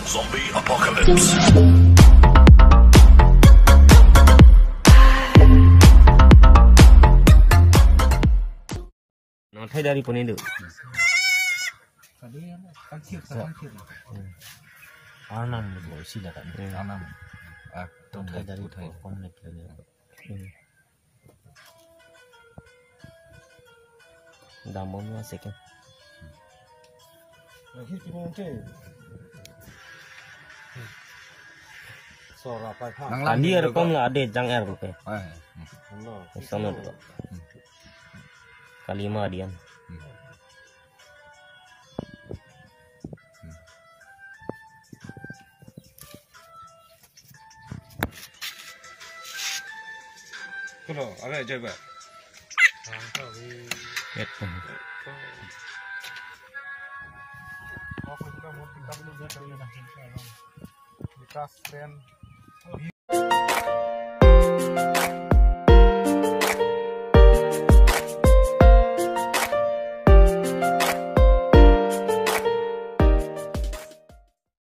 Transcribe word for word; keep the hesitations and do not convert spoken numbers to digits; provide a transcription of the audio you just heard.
Zombie Apocalypse. Nang thai dari pon idu. Tadi kan sir, kan sir. Arnam lo sila kan. Hmm. Arnam. Ah, Nang thai dari pon, pon net lagi. Hmm. Dam bom lo second. Akhir kini nanti. Sora pai pha. Nang Kali lang er kom la ade jang er rupe. Eh. Ano? Sama tu. Kalima dian. Kulo, are jai ba. Yet. Vikas Sen.